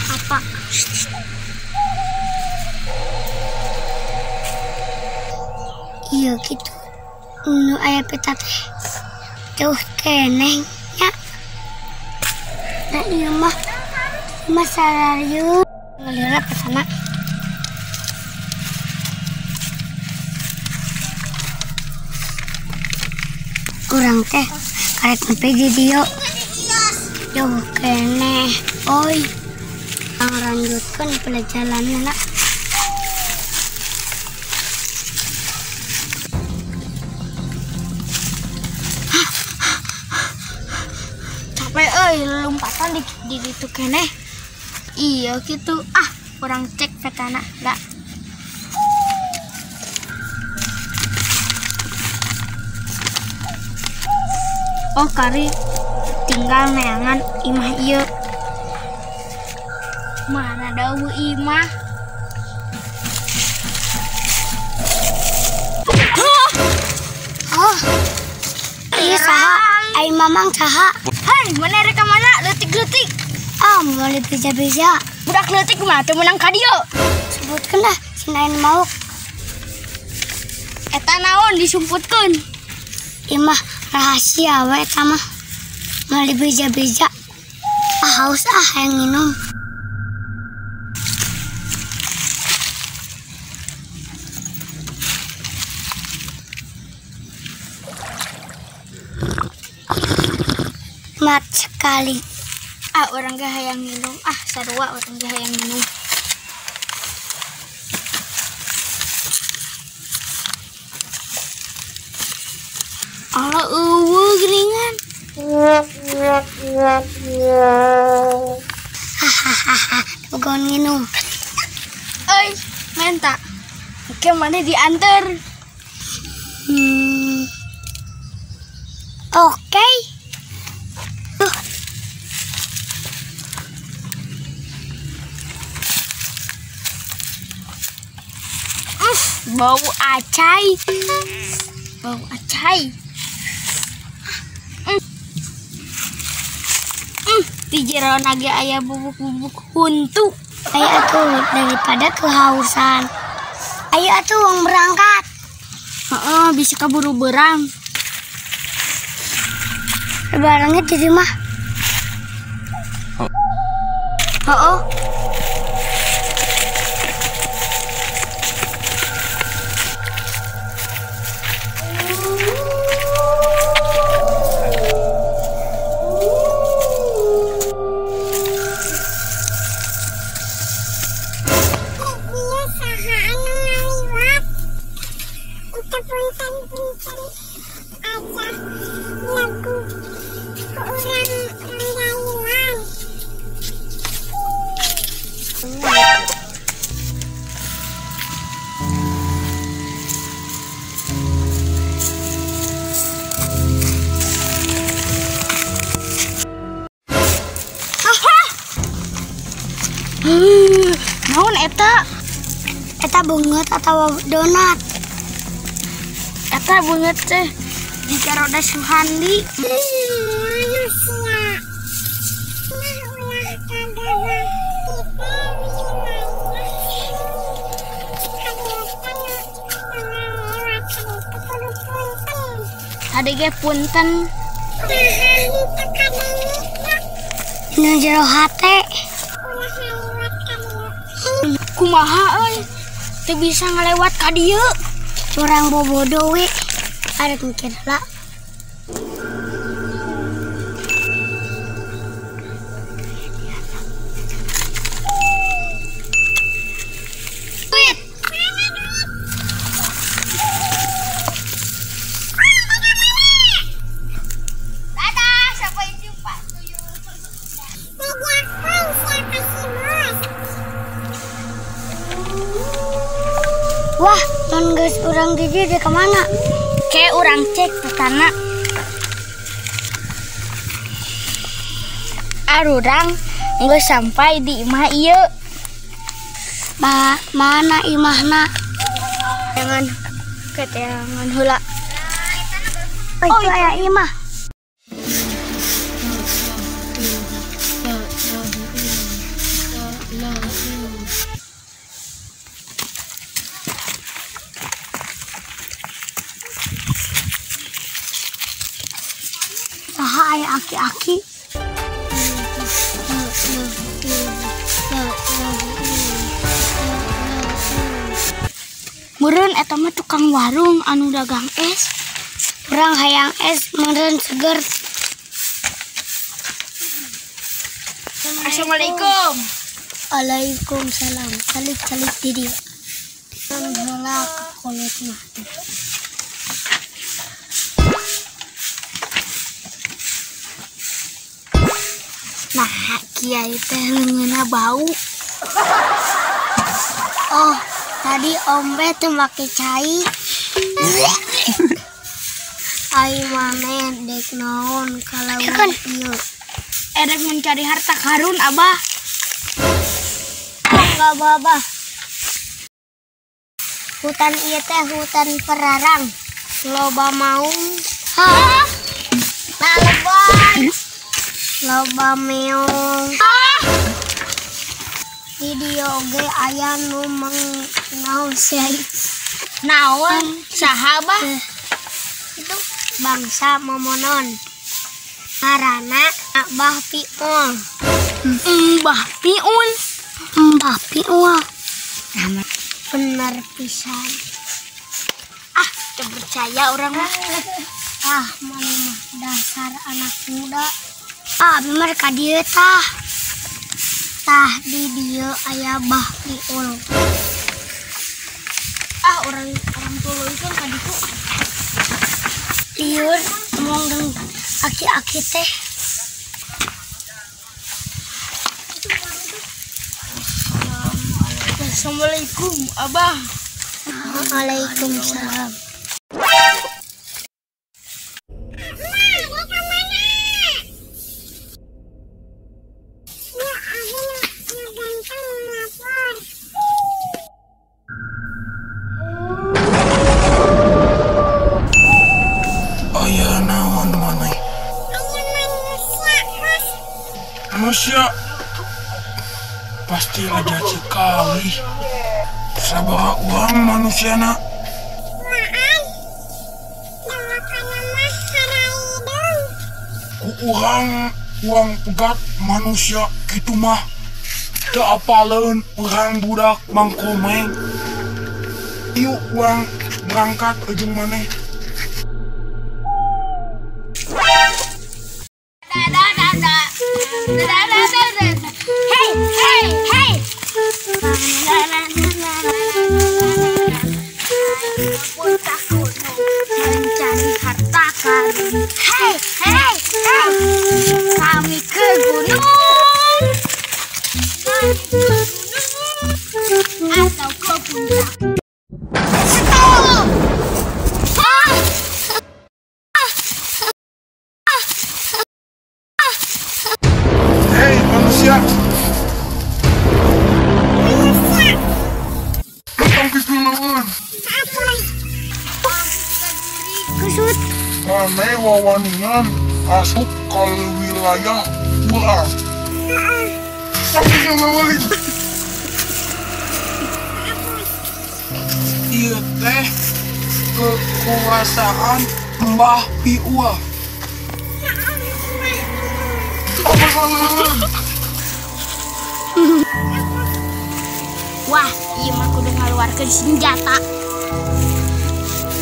Apa? Iya gitu. Nu aya peta teh. Jauh keneh nya. Nah ieu mah masalah ngalira pesana. Urang teh karek nepi di dieu. Jauh keneh. Oi. Lanjutkan perjalanan nak. Capek euy lompatan di ditu keneh. Iya gitu. Ah, kurang cek petana lah. Oh, kari tinggal neangan imah ieu. Mana dawu imah? Oh, iya saha, ai mamang saha. Hai, mana rek mana? Leutik-leutik. Ah, moal beja-beja. Budak leutik mah teu meunang ka dieu. Sebutkeun lah, sinain mauk. Eta naon disumputkeun? Imah rahasia we eta mah. Moal beja-beja. Ah, haus ah hayang minum. Nikmat sekali. Ah, orang ge hayang minum. Ah, sarua orang ge hayang minum. Allah eueuh geuningan. Hahaha, bukan minum. Euy, menta. Oke, mana diantar? Oke. Bau acai. Bau acai. Di jero nage aya bubuk-bubuk huntu. Ayo atuh daripada kehausan. Ayo atuh wong berangkat. Heeh, bisa kaburu berang. Barangnya di rumah. Heeh. Punten-punten aja lagu orang rangailan. Naon eta? Eta beungeut atau donat? Eta beungeut teh jika roda Suhandi. Manusia mah ulah kagawah kita wilayah Tadi ge punten. Nu jero hate. Kumaha euy? Teu bisa ngalewat ka dieu. Urang bobodo we. Arek mikir lah. Duit. Dadah, sampai jumpa. Wah, non geus urang di dieu ka mana? Kayak urang cek petana. Arurang geus sampai di imah ieu. Mana imahna? Jangan keteangan heula. Oh, itu aya imah. Saha aya aki-aki? Meureun eta mah tukang warung anu dagang es. Urang hayang es meureun seger. Assalamualaikum. Waalaikumsalam. Calik-calik di dieu. Heula ka kolot mah. Nah, kiai teh leungeunna bau. Oh, tadi ombe teu make cai. Ai maneh dek naon kalau ieu? Erek mencari harta karun, Abah. Enggak, Abah. Hutan ieu teh hutan perarang. Loba maung. Hah? Lalebay. Loba meong. Di dieu oge aya nu mengaos. Naon? Saha, Bah? Itu bangsa momonon. Ngaranna Mbah Piul. Mbah Piul. Mbah Piul. Bener pisan. Ah, teu percaya urang mah. Ah, mana mah dasar anak muda. Ah, bener ka dieu tah. Tah di dieu aya Mbah Piul. Ah, orang tuluy kan ka ditu. Lieur ngomong jeung aki-aki teh. Assalamualaikum, Abah. Waalaikumsalam. Aya naon maneh? Manusia pasti ada sekali. Sabaraha uang manusia nak? Ku urang uang pegat manusia kitu mah. Teu apaleun urang budak Mang Komeng. Ieu uang berangkat ujung maneh. Hey, hey, hey. Puncak gunung mencari harta karun. Hey, hey, hey. Kami ke gunung. Atau ke puncak. Stop. Hei manusia. Kesut. Kami wawaningan asup ke wilayah urang. Ieu teh kekuasaan Mbah Piul. Wah, ieu mah kudu ngaluarkeun senjata.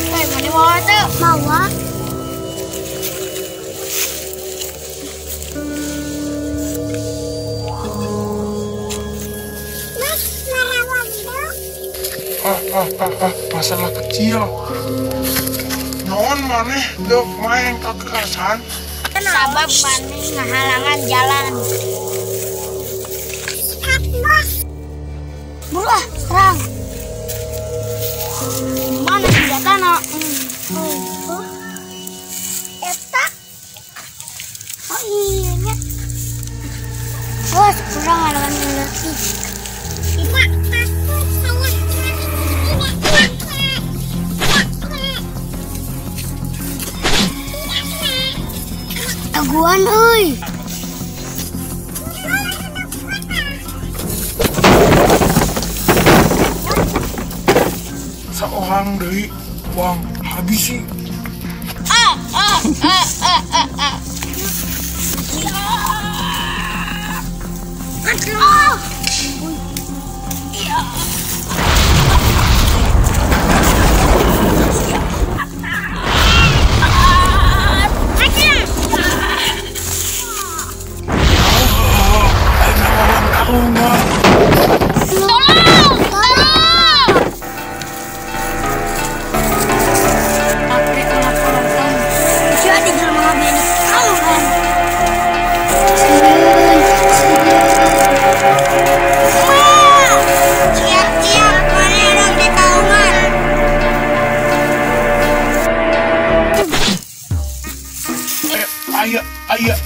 Hei, mana mawa teu? Mawa. Masalah kecil. Naon maneh deuk main kekerasan? Sabab maneh ngahalangan jalan. Buru ah, serang. Tidak takut saya. Tidak. Aguan euy. Seorang deui wang habisi.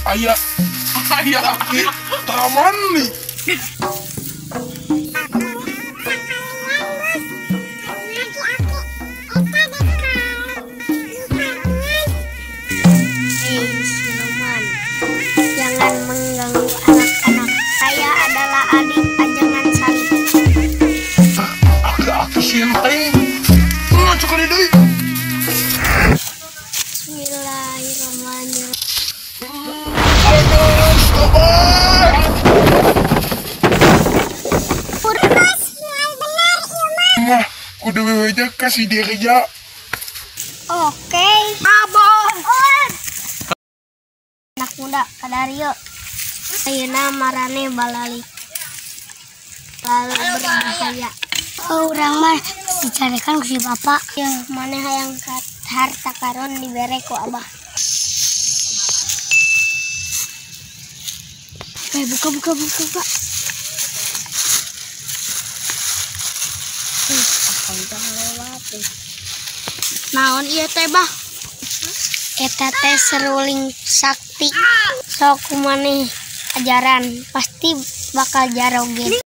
Ayah, ayah, taman nih. Siluman, jangan mengganggu anak-anak. Saya adalah adik Ajengan Salib. Aku sinting. Cukup ini. Bismillahirrahmanirrahim. Mah, kudu weweja kasih dirinya. Oke, abon. Anak muda kadario. Ayeuna marane balalik. Lalu berbahaya. Oh, urang mah dicarekan ku si bapak. Ya, maneh hayang harta karun dibere ku abah. Buka. Lewat. Naon ieu teh, Bah? Eta teh seruling sakti. Sok kumaneh ajaran pasti bakal jaroge.